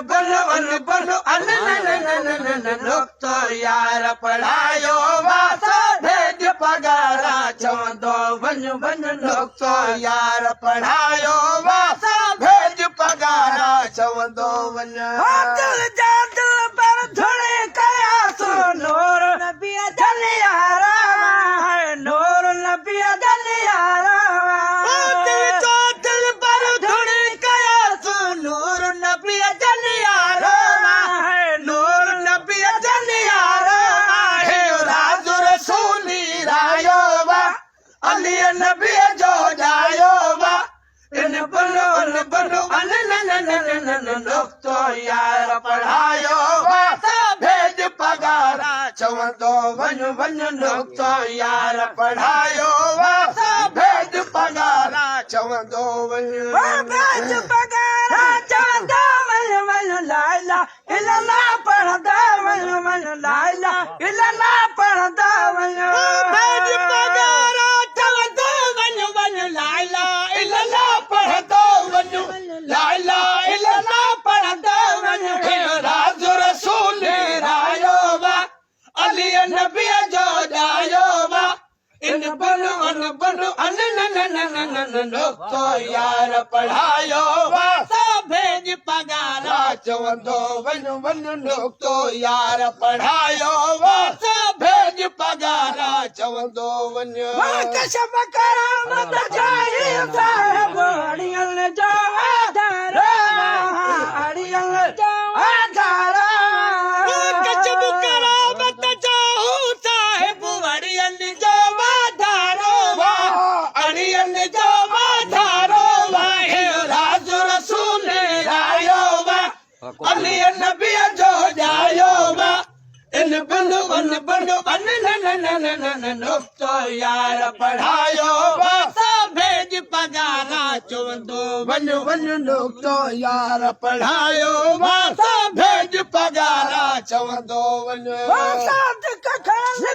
بن ان بن ان ن ن ن ن نقطو يار پڙهايو واسا ڀيڄ پگهارا چوندو وڃ وڃ نقطو يار پڙهايو واسا ڀيڄ پگهارا چوندو وڃ. ها دل جا دلبر ڌڻي ڪيا سو نور نبي جن يارا هاء نور نبي جن يارا. ها دل جا دلبر ڌڻي ڪيا سو نور نبي جن يارا هاء نور نبي جن يارا. هي راز رسولي رايو وا علي نبي جو ڄايو وا ان بن ان بن ان ن ن ن ن ن نقطو يار پڙهايو واسا ڀيڄ پگهارا چوندو وڃ وڃ نقطو يار پڙهايو واسا ڀيڄ پگهارا چوندو وڃ. ڀيڄ پگهارا چوندو وڃ وڃ لا اله الا الله پڙهندو وڃ وڃ لا اله الا الله پڙهندو وڃ. ڀيڄ پگهارا چوندو وڃ وڃ لا اله الا الله پڙهندو وڃ لا اله الا الله پڙهندو وڃ. هي راز رسول رايو وا علي نبي جو ڄايو وا ان بن ان بن ان ن ن ن ن ن ن نقطو يار پڙهايو واسا ڀيڄ پگهارا چوندو وڃ وڃ نقطو يار پڙهايو واسا ڀيڄ پگهارا چوندو وڃ. ڪشف ڪرامت جا هي صاحب اڙيل جو آڌار اڙيل جو آڌار. ڪشف ڪرامت جا هو صاحب اڙيل جو واڌارو اڙيل جو واڌارو واهي راز رسول رايو وا علي نبي جو ڄايو وا ان بن ان بن ان ن ن ن ن ن ن نقطو يار پڙهايو وا سا ڀيڄ پگهارا چوندو وڃ وڃ نقطو يار پڙهايو وا سا ڀيڄ پگهارا چوندو وڃ. صادق کان.